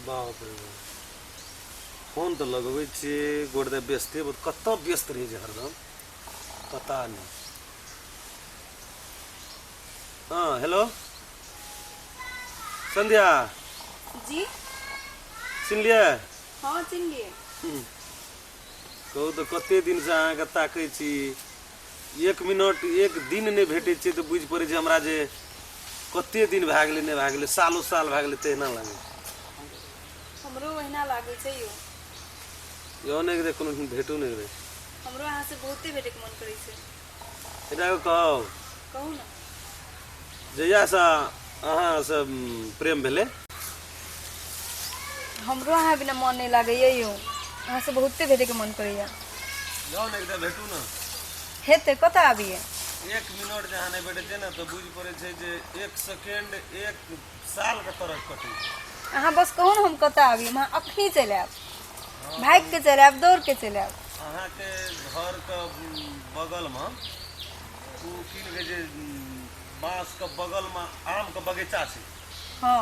बाप रे बाप फोन तऽ लगबै छियै गोटे तऽ व्यस्ते बहुत कतऽ व्यस्त रहै छै हरदम पता नहि हँ हेलो संध्या जी चिन्हलियै हँ चिन्हलियै कहू तऽ कते दिनसँ अहाँके ताकै छी एक मिनट एक दिन नहि भेटै छै तऽ बुझि पड़ै छै हमरा जे कते दिन भए गेलै नहि भए गेलै सालो साल भए गेलै तहिना लागै हमरो ओहिना लागै छै यौ यौ नहि गेलै कोनो भेटो नहि गेलै हमरो अहाँसँ बहुते भेटैके मन करै छै एकटा एगो कहब कहू ने जहियासँ अहाँसँ प्रेम भेलै हमरो अहाँ बिना मन नहि लागैए यौ अहाँसँ बहुते भेटैके मन करैए जाउ ने एकटा भेटू ने हेतै कतऽ आबियै एक मिनट जे अहाँ नहि भेटै छै ने तऽ बुझि पड़ै छै जे एक सेकेंड एक सालके तरह कटै छै अहाँ बस कहू ने हम कतऽ आबी हम अहाँ अखनी चलि आयब भागि के चलि आयब दौड़ के चलि आयब अहाँके घरके बगलमे ओ की कहै छै बाँसके बगलमे आमके बगीचा छै हँ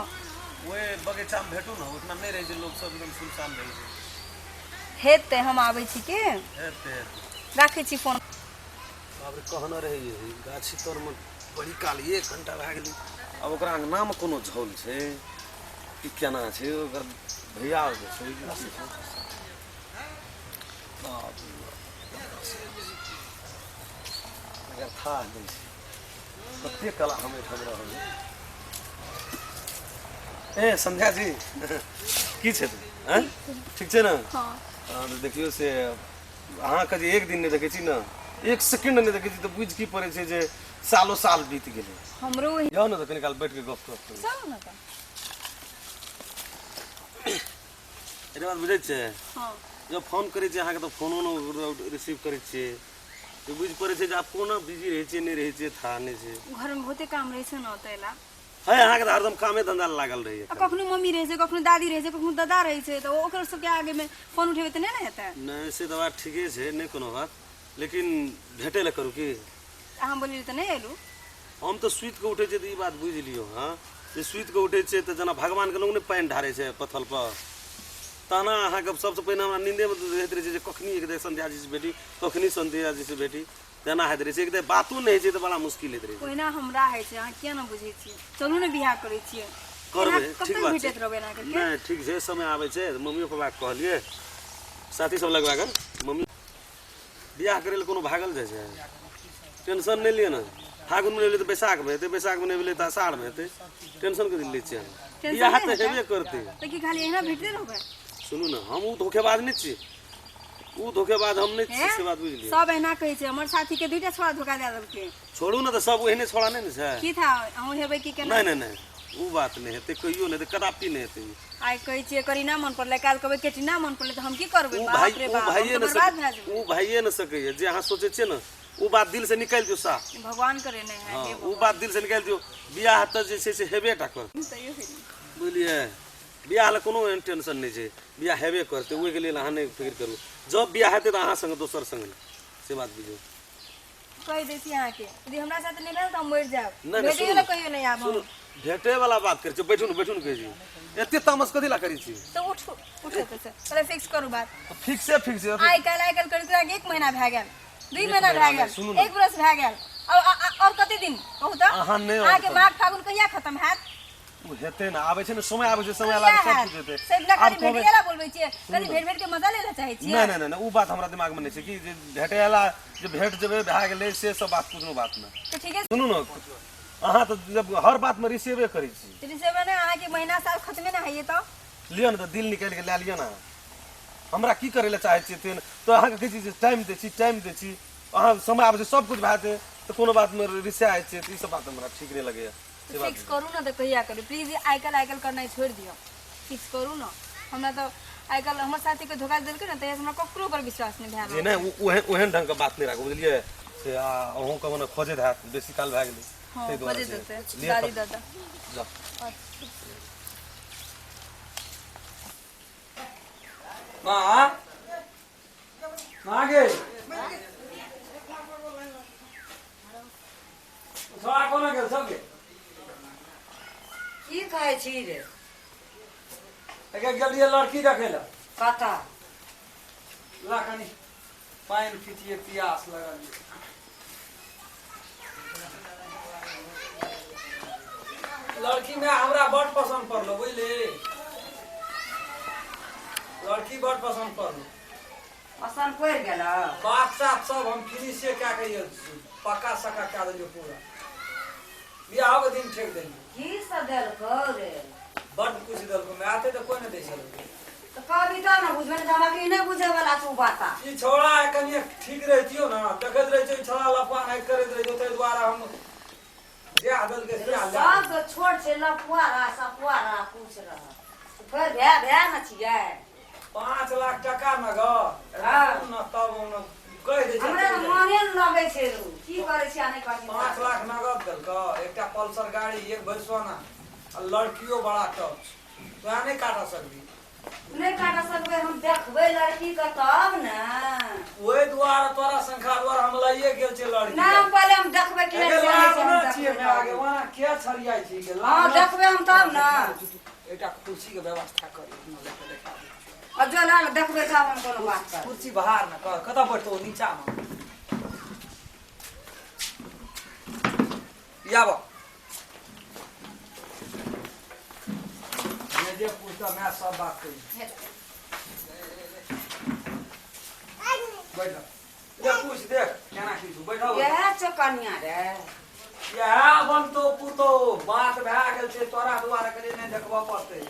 ओहि बगीचामे भेटू ने ओहिठिना नहि रहै छै लोक सब एकदम सुनसान रहै छै हेतै हम आबै छी की हेतै हेतै राखै छी फोन बाप रे कहने रहियै गाछी तरमे बड़ी काल एक घंटा भए गेलै आब ओकरा अङ्गनामे कोनो झोल छै कि केना छै ओकर भैया जे छै बाप रे बाप एकर थाह नहि छै कते कला हम एहिठाम रहल ए संध्या जी की छै आँय ठीक छै ने हँ हँ तऽ देखियौ से अहाँके जे एक दिन नहि देखै छी ने एक सेकेंड नहि देखै छी तऽ बुझि की पड़ै छै जे सालो साल बीत गेलै हमरो वही जाउ ने तऽ कनी काल बैठ के गप तप करू चलू ने तऽ एकर बात बुझै छियै हँ जब फोन करै छियै अहाँके तऽ फोनो नहि रिसीव करै छियै तऽ बुझि पड़ै छै जे आब कोना बिजी रहै छियै नहि रहै छियै थाह नहि छै घरमे बहुते काम रहै छै ने ताहि लए है अहाँके तऽ हरदम कामे धंधा लागल रहैए आ कखनो मम्मी रहै छै कखनो दादी रहै छै कखनो दादा रहै छै तऽ ओकर सबके आगेमे फोन उठेबै तऽ नहि ने हेतै नहि से तऽ बात ठीके छै नहि कोनो बात लेकिन भेटै लए करू की अहाँ बोललियै तऽ नहि एलहुँ हम तऽ सुति कऽ उठै छियै तऽ ई बात बुझि लियौ हँ जे सुति कऽ उठै छियै तऽ जेना भगवानके लोक नहि पानि ढारै छै पत्थल पर तहना अहाँके सबसँ पहिने हमरा नींदेमे रहैत रहै छै जे कखनी एक बेर संध्या जीसँ भेटी कखनी संध्या जीसँ भेटी तेना होइत रहै छै एक बेर बातो नहि होइ छै तऽ बड़ा मुश्किल होइत रहै छै ओहिना हमरा होइ छै अहाँ किया नहि बुझै छियै चलू ने बियाह करै छियै करबै एना ठीक कतऽ बात छै भेटैत रहबै एना करके नहि ठीक छै समय आबै छै मम्मियो पापाके कहलियै साथी सब लगवा कऽ मम्मी बियाह करै लए कोनो भागल जाइ छै टेंशन नहि लिअ ने फागुनमे नहि भेलै तऽ बैसाखमे हेतै बैसाखमे नहि भेलै तऽ आषाढ़मे हेतै टेंशन कथी लै छियै अहाँ टेंशन बियाह नहि तऽ हेतै हेबे करतै तऽ की खाली एहिना भेटते रहबै सुनू ने हम ओ धोखेबाज नहि छी ओ धोखेबाज हम नहि छी हे से बात बुझि लिअ सब एहिना कहै छै हमर साथी के दुइटा छोड़ा धोखा दए देलकै छोड़ू ने तऽ सब ओहने छोड़ा नहि ने छै की था अहूँ हेबै की केना नहि नहि नहि ओ बात नहि हेतै कहियो नहि हेतै कदापि नहि हेतै आइ कहै छियै करीना मन पड़लै काल्हि कहबै कैटरीना मन पड़लै तऽ हम की करबै ओ बाप भाई रे ओ बाप हम भाइये तऽ ने बर्बाद सकै भए जेबै ओ भाइये ने सकैए जे अहाँ सोचै छियै ने ओ बात दिल से निकालि दियौ साफ भगवान करे नहि है हँ हे ओ बात दिल से निकालि दियौ बियाह तऽ जे छै से हेबे टा करतै तैयो हेतै। बुझलियै बियाह लए कोनो एहन टेंशन नहि छै बियाह हेबे करतै ओहिके लेल अहाँ नहि फिक्र करू जब बियाह हेतै तऽ अहाँ संगे दोसर संगे नहि से बात बुझियौ कहि दै छी अहाँके यदि हमरा साथ नहि भेल तऽ हम मरि जायब नहि नहि भेटैयो सुनू लए कहियो नहि आब सुनू हम भेटे वाला बात करै छी बैठू ने बैठू ने कहै छी एते तामस कथी ला करै छी तऽ उठू उठू तऽ से पहिले फिक्स करू बात फिक्से फिक्स आइ काल्हि आइ काल्हि करैत करैत एक महीना भए गेल दुई एक महीना महीना भए नहि गेल सुनू ने एक बरस भए गेल और कते दिन कहू तऽ अहाँ नहि अहाँके आउ माघ फागुन कहिया खत्म हैत ओ हेतै ने आबै छै ने समय आबै छै समय कहिया अयलाके सब हैत किछु हेतै से बिना आब खाली कहबै भेटिए ला बोलबै छियै सुनू खाली ने भेट भेट के मजा लै लए चाहै छियै नहि नहि नहि नहि ओ बात हमरा दिमागमे नहि छै कि जे भेटै वाला जे भेट जेबै भए गेलै से सब बात कोनो बात नहि तऽ ठीके सुनू ने अहाँ तऽ जब हर बातमे रिसीवे करै छी रिसेवे ने अहाँके महीना साल खत्मे ने होइए तऽ लिअ ने तऽ दिल निकालि कऽ लए लिअ ने हमरा की करै लए चाहै छियै तेहन तऽ अहाँके कहै छी जे टाइम दै छी टाइम दै छी अहाँ समय आबै छै सब किछु भए जेतै तऽ कोनो बातमे रिसा जाइ छियै तऽ ई सब बात हमरा ठीक नहि लगैए तऽ फिक्स करू ने तऽ कहिया करू प्लीज आइ काल्हि आइ काल्हि करनाइ छोड़ि दिअ फिक्स करू ने हमरा तऽ आइ काल्हि हमर साथीके धोखा देलकै ने तहियासँ हमरा ककरो पर विश्वास नहि भए जे रहल नहि ओहन ओहन ढङ्गके बात नहि राखू बुझलियै से आ अहूँके मने खोजैत हैत बेसी काल भए गेलै हँ ताहि दुआरे खोजैत से हेतै लिअ दादी तब दादा जाउ माँ माँ गे छोड़ा कोना गेल सब गे की खाइ छी रे एके गेलियै लड़की देखै लए। कतऽ? ला कनी पानि पीतियै, पियास लगल यऽ। लड़की में हमरा बड़ पसंद पड़लो, बुझली? लड़की बड़ पसंद पड़लो। पसंद पड़ि गेल? बात सात सब हम फिनिशे कए के ये पक्का सका कए देलियै, पूरा बियाह के दिन ठेक देलियै। की सब देलकौ रे? बड कुछ देलको। मैं आते तऽ कोई नहि दै छलै। तऽ कहबी तब ने बुझबै, नहि तऽ हमरा ई नहि बुझै वाला छौ बात। ई छौड़ा कनि ठीक रहितियो ने, देखैत रहै छै छौड़ा लफुआ नहि करैत रहै छै, ताहि दुआरे हम जे देलकै से लए। सब तऽ छोट छै, लफुआ रह सफुआ रह कुछ रह, फेर भए भए ने छियै। 5 लाख टका नगद। न तब हम कहि दै छै। हमरा तऽ मने ने लगै छै रू, की करै छी आ नहि करै छी। 5 लाख नगद देलको, एकटा पल्सर गाड़ी, एक भरि सोना आ लड़कियो बड़ा टॉप छै। तोरा नहि काटऽ सकबी। नहि काटऽ सकबै, हम देखबै लड़की के तब ने। ओहि दुआरे तोरा संखा दुआरे हम लइए गेल छै लड़की। नहि, हम पहिले हम देखबै कि एके नहि लाभ छै, न हम छियै देखबै मैं आगे तब। वहाँ के छरियाइ छी के। हँ, देखबै हम तब ने। एकटा कुर्सी के व्यवस्था करी, अपना लए के देखा दै छियौ। आ जो लाल देखबै तब हम कोनो बात करब। कुर्सी बाहर न कर, कतऽ बैठतो? नीचा मे आब जे जे पूछता मैं सब बात कही। बैठ देख, पूछ देख केना की छौ, बैठो। इएह छौ कनिया रे? इएह बनतो पुतो, बात भए गेल छै, तोरा दुआरे के लिए नहि देखबऽ पड़तै।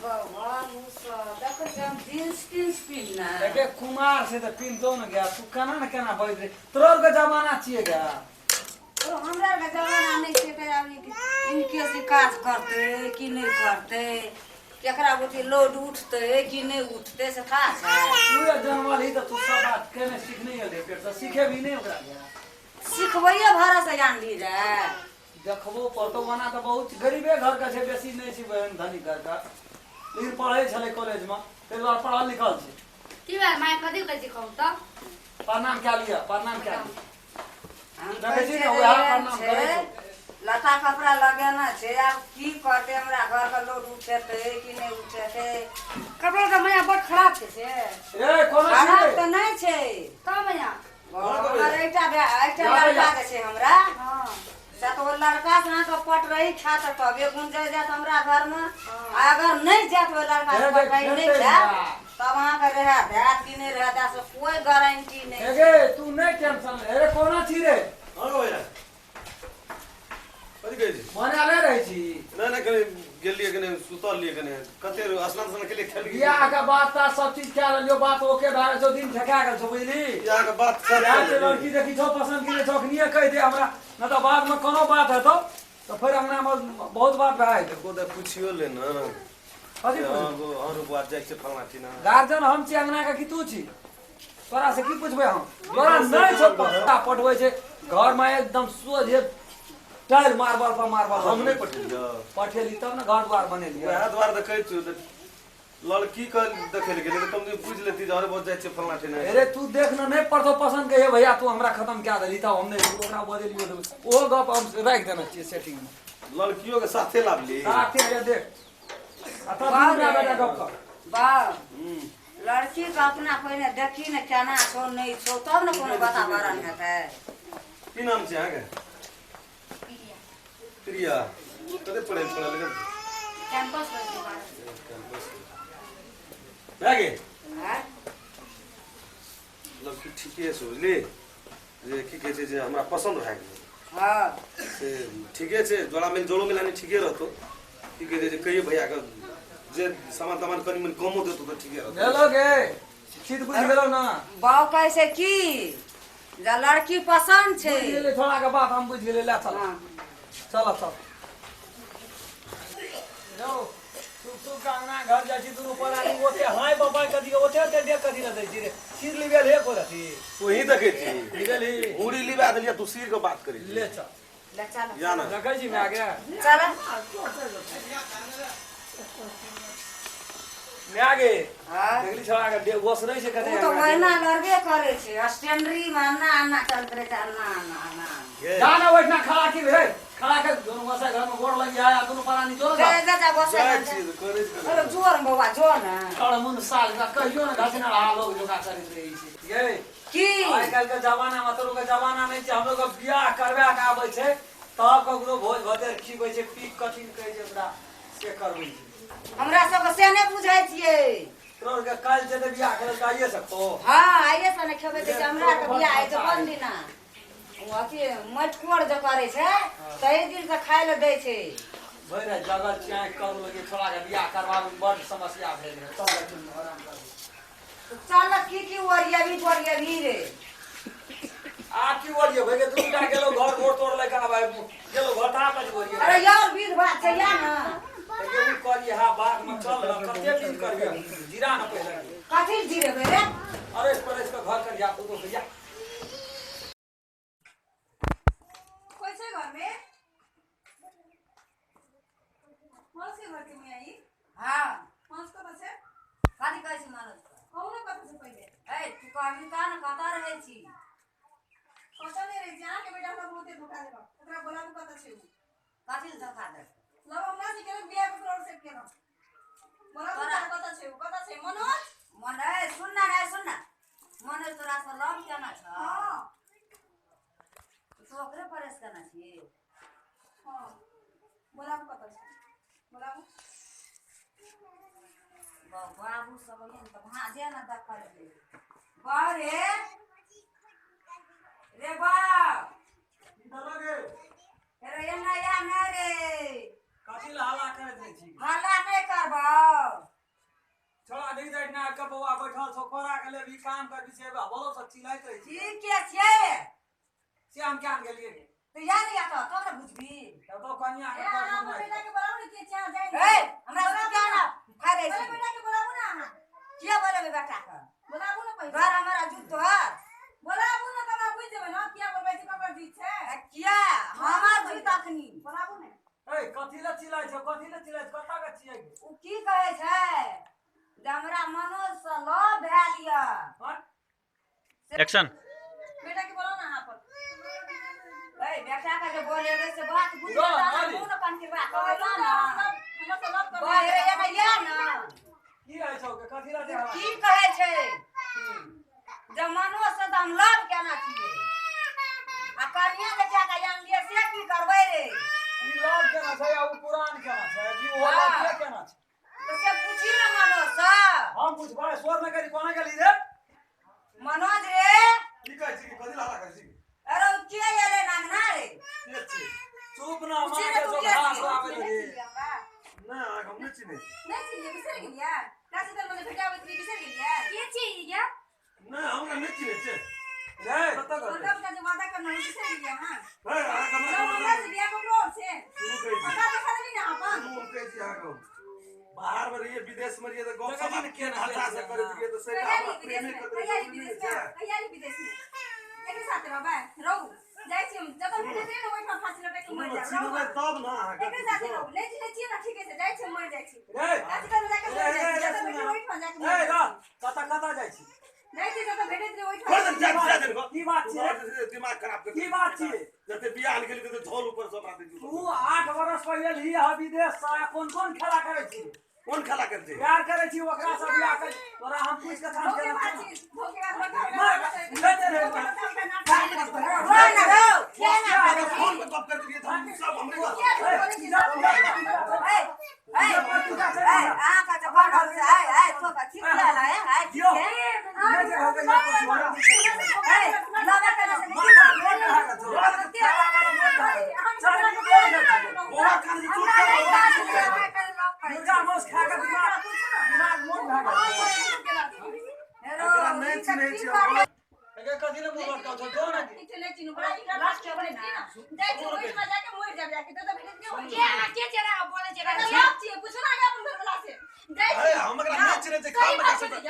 देखै छियै हम जींस तींस पिन्हने। देखे, कुमार छै तऽ पिन्हतो ने गया, तू केना ने केना बजि रही, तोरो आरके जमाना छियै गया। ओ हमरा आरके जमाना नहि छै तऽ आब इनके से काज करतै कि नहि करतै, केकरा बुते लोड उठतै कि नहि उठतै, से थाह छै? तू जे जनमल ही तऽ तू सब बात केने सीखने एलै, पेट से सीखेबही नहि ओकरा गया? सिखबैये भरोसे जानली रे। देखबो पड़तौ। ओना तऽ बहुत गरीबे घरके छै, बेसी नहि छै बहन धनी घरके, लेकिन पढ़ै छलै कॉलेजमे, ताहि दुआरे पढ़ल लिखल छै। की भेल माय, कथी कहै छी, कहू तऽ। प्रणाम कए लिअ, प्रणाम कए लिअ। हम देखै छी ने, कहै उएह छियै प्रणाम छै, करै छौ। लत्ता कपड़ा लगेना छै, आब की करतै? हमरा घरके लोड उठेतै कि नहि उठेतै? कपड़ा तऽ मैया बड़ खराब छै से। ए, कोना खराब छियै? तऽ नहि छै। तऽ मैया? हमर एकटा एकटा जा लड़का भैया। के छै हमरा। से तऽ ओ लड़का से अहाँके पटरही खायत तबे गुंजर जायत हमरा घरमे, आ अगर नहि जायत ओहि लड़का से हे गे, पटरही नहि खेतै खायत ना। तब अहाँके रहए देत कि नहि रहए देत, से कोइ गारंटी नहि। हे गे, तू नहि टेंशन ले। अरे, कोना छी रे? हँ गो भैया, कथी कहै छी? मने आले रहै छी। नहि नहि, कनि गेलियै, कनि सुतल लियै, कनि कते स्नान तस्नान केलियै, खेलियै। बियाह के बात तात सब चीज कए लेलियो, बात ओके भए गेल छौ, दिन ठेका गेल छौ, बुझली? बियाहके बात सब बियाह के लड़की देखी छौ पसंद की नहि छौ, अखनिये कहि दे हमरा, नहि तऽ बाद मे कोनो बात हेतौ तऽ फेर अंगना मे बहुत बात भए जेतौ। एको दे पुछियो ले ने। कथी हँ पुछबै? गो, हँ रो बुआ, जाइ छै फलना ठीना। गार्जियन हम छी अंगना के कि तू छी? तोरा से की पुछबै हम? तोरा नहि छौ पता, पठबै छै घर मे एकदम सोझे टाइल मार्बल पर मार्बल। हम नहि पठेलियै? पठेली तब ने घर द्वार बनेलियै। वएह दुआरे तऽ कहै छियौ, तऽ लड़की के देखै लए गेलियै तऽ कम से कम बुझि लेती जे अरे बहुत जाइ छै फलना ठीना। अरे, तू देख ने, नहि पड़तौ पसंद, कहिए भैया तू हमरा खत्म कए देली, तब हम नहि ओकरा बदलियो देबै। ओहो गप हम राखि देने छियै सेटिंग मे। लड़कियों के साथे लाबली। साथे हे, देख आ तब दुनू माय बेटा गप कर। बाप, लड़की के अपना पहिने देखी ने, केना छौ नहि छौ, तब ने कोनो वातावरण हेतै। की नाम छै अहाँके? प्रिया। कते पढ़ै पढ़ल लिखल? कैंपस में छै बारह। कैंपस भए गेल। आँय? लड़की ठीके छै, बुझली जे की कहै छै जे हमरा पसन्द भए गेलै। से ठीके छै, जोड़ा मिल जोड़ो मिलानी ठीके रहतो। की कहै छै जे कहियो भैयाके जे सामान तामान कनि मनि कमो देतो तऽ ठीके रहतो। भेलो गे, चीज बुझि गेलौ ना? बाउ कहै छै की जे लड़की पसन्द छै। बुझि गेलै, छोड़ा के बात हम बुझि गेलै, ले चल। चल चल यौ, सुख सुख के अंगना घर जाइ छी दुनू परानी, ओते हाय बपाय कथी के, ओते ओते डेग कथी लए दै छी रे? सिर लिबेल हे को रथी? वही देखै छी। लिबेल ही। मुड़ी लिबा देलियै, तू सिर के बात करै छी। ले चल। ले चल। या ना। देखै छी माय गे। चल। माय गे। हाँ। देखली छोड़ा के डेग ओसरै छै कते। ओ तऽ ओहिना लड़बे करै छै, स्टेंडरी मे अन्ना अन्ना चलैत रहै छै, अन्ना अन्ना अन्ना। जा ना, ओहिठिना खड़ा की भेल? खड़ा के दुनू गोसाई घर में गोड़ लगी आया, दुनू परानी जोड़ जा जा जा, गोसाई जाइ घर जा। छी तऽ करै छी। अरे जोर बौआ जो ने अड़मुन साल का कहियो ने घसना लोग जोका करैत रहै छै यै। की? आइ काल्हि के जमाना मे तोरो के जमाना नहि छै। हमलोग के बियाह करवा के आबै छै तब ककरो भोज भतेर खिबै छै, पीक कथी कहै छै ओकरा से करबै छै। हमरा सबके से नहि बुझै छियै। तोरो के काल्हि जेतै बियाह करै तऽ आइए सकतो। हँ, आइए से ने खेबै दै छै। हमरा आरके बियाह होइ छै कोन दिना? ओ अथी मटकोर जे करै छै तही दिन से खाय लए दै छै। भरि राति जगल चाँकि करू लगे छोड़ा के बियाह करबाबे मे बड्ड समस्या भेल रहै। चल जाइ छी, आराम करू। चल, की की ओरियबी पोरियबी रे? आ की ओरिये भए गेल? दूटा गेलो घर गोड़ तोड़ लए के आबै गेलो घर ता कथी ओरिये? अरे यार, विध बात छै या ना। तऽ गेहूँ करिये हा बाद मे। चल न, कते दिन करबे? जीरा न पहिले। कथी जिरेबै रे? अरेस परेस के घर करिया पुतो भैया। कोइ छै घरमे? मनोज के घर के मुया ई? हँ। मनोज कतऽ छै? कथी कहै छी मनोज? कहू ने कतऽ छै पहिले। ए, तू कहबी ता ने कतऽ रहै छी। कतऽ नहि रहै छी। अहाँके बेटा हमरा बहुते धोखा देलक। ओकरा बोलाबू, कतऽ छै उ? कथी लए धोखा देलक? लव हमरा से केलक, बियाह ककरो और से केलक। बोलाबू तोरा- तऽ कतऽ छै उ? कतऽ छै मनोज? मन ए, सुन ना रे, सुन ना। मनोज तोरा से लव केना छ? हँ। तू ओकरे परेश केना छी? हँ, बोलाबू, कतऽ छै बोलाबू। बाबू सब अइहे ने तऽ भाँजे ने देखल जे बाउ रे, रे बाउ। की भेलो गे? रे एना या ने रे। कथी लए हल्ला करैत रहै छी? हल्ला नहि करबौ। छोड़ा नहीं जाय ना के बौआ बैठल छौ, कोरा के लेबही, काम करबी से बोलो सब चिल्लाइत रहै छी। ई के छियै? से हम क्या गेलियै? तऽ या ने या तऽ तब ने बुझबी। तब तो कनिया ए, के अहाँ कर अपन बेटा के बोलाबू ने, के छै अहाँ जाइ। ए, हमरा से क्या ना फायदा पहिले छै? बेटा के बोलाबू ने अहाँ। किया बोलेबै बेटा के? बोलाबू ने पहिले। घर हमारा जुत तोहर। बोलाबू ने तब बुझि जेबै ने किया बोलबै छै, ककर जीत छै। आ किया हमार जुत अखनी? बोलाबू ने। ए, कथी लए चिल्लाइ छौ? कथी लए चिल्लाइ छौ? कतऽ के छियै? ओ की कहै छै जे हमरा मनोज से लव भेल यऽ। हँ? एक्शन। बेटा के बोलाउ ने अहाँ अपन। ए, बेटा के जे बोलेबै से बात बुझबै रह, तहन अरे। मुँह ने कनकिरबा कहबै कहलहुँ तहन ने ने। हमरा से लव बा हे करने। एना या ने। की रहै छौ के? कथी लए हल्ला? की कहै छै जे मनोज से तऽ हम लव केना छियै आ कनिया जे क्या के आनलियै से की करबै रे? ई लव केना छै आ उ पुरान केना छै? ई ओहो हँ। लव केना छै? तऽ से पूछी ने मनोज से। हम पूछबै? शोर नहि करी। कोना गेली रे? मनोज रे। की कहै छी? कथी हल्ला करै छी? अरे उ के एलै नांगना रे? के छी? चुप ना। पूछी माँ ने के तू जो के घास छियै? आबै नहि रे। चिन्हलियै हमरा? नहि, अहाँके हम नहि चिन्है छी। नहि चिन्हलियै? बिसरि गेलियै? राशि दल में भेटा आबैत रहियै, बिसरि गेलियै? के छियै ई गे? नहि, हमरा नहि चिन्है छियै। रे। कतऽ घर दुर्गा पूजा जे वादा करने रही, बिसरि गेलियै अहाँ? है अहाँके लव हमरा हमरा से बियाह ककरो और से। शुरू कहै छी। पता देखा देली ने अपन। शुरू हम कहै छी अहाँके, हम बाहर मे रहियै, विदेश मे रहियै तऽ गप देखै सप छी ने केहन केना भाषा से करैत रहियै तऽ से कहिया हमरा रही विदेश प्रेमे में? करैत कहिया रहियै। रही विदेश में? कहिया रही विदेश में? एकरे साथे रहबै? रहू। जाइ छी हम। जतऽ भेटैत रहियै ने, ओहिठाम फांसी लटकि के मरि जायब। रहू चिन्हबै अहाँ। तब ने अहाँके। एकरे साथे रहू। नहि चिन्है छियै ने, ठीके छै। जाइ छी हम, मरि जाइ छी। रे। राशि दल में जाके रे मरि रे जाइ छी। रे, जतऽ सुन भेटै ना। ओहिठाम जाके ए मरि जाइ रह छी। कतऽ कतऽ जाइ छी? जाइ छी जतऽ भेटैत रहियै ओहिठाम। छोड़ दे, जा जा दे। की बात छियै? दिमाग खराब कर। की बात छियै? जते बियाह गेली तते झोल ऊपर से हमरा दे। तू 8 बरस पहिले ही हा विदेश से, कोन कोन खेला करै छी? कोन खेला करै छै? प्यार करै छी ओकरा से बियाह कर। तोरा हम पूछ के काम केना? धोखेबाज छी, धोखेबाज। मार, लेते रहे। रह ने रौ, किया ना करै छी? फोन पे गप करैत रहियै तऽ हम सब हमरे गप। किया झूठ बोलै छी? ए, ए, ए, अहाँके जे घर घर से आइ आइ तो ठीक भेल है, आइ ठीक दियौ। छै। नहि जे होतै, या कुछ। ए, लवे केने से नहीं। बौआ कान से चोट हमरा नहीं कर। काज लवे के लव करै छी। मुर्गा मांस खा के दिमाग दिमाग मोट भए गेल। हेरो, एकरा नहि ई तऽ चिन्है की छियै। करै? एके कथी ले मुँह लटकाउ छौ? जो ने। अरे, हम एकरा नहि चिन्है छियै, खाम खा सकैत।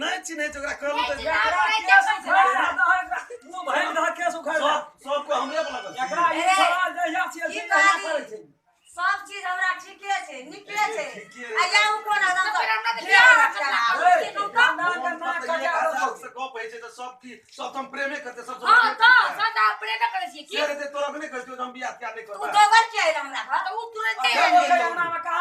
नहि चिन्है छै ओकरा, कहलहुँ तऽ एकरा केस उखाड़ि दह, एकरा मुँह भरि दह, केस उखाड़ि दह। सब सबको हमरे वाला गलती। एकरा ई सवाल जहिया छियै की से तहिया कहली? करै छै। सब चीज हमरा ठीके छै, नीके छै। ठीके आ या उ कोन आदम तऽ फेर हमरा तऽ ढेर बियाह बच्चा। ए, खानदान के फोन नाक पर तऽ कटा एक दहो। हजार से गप होइ छै तऽ सब की सब तऽ हम प्रेमे करतै सब। हँ तऽ सदा प्रेम करै छियै की? से रहतै तोरा के नहि कहै छियौ जे हम बियाह तियाह नहि तू करबै। दोबर के आयल हमरा घर? तऽ उ तुरन्ते ओकरे अंगना मे कहा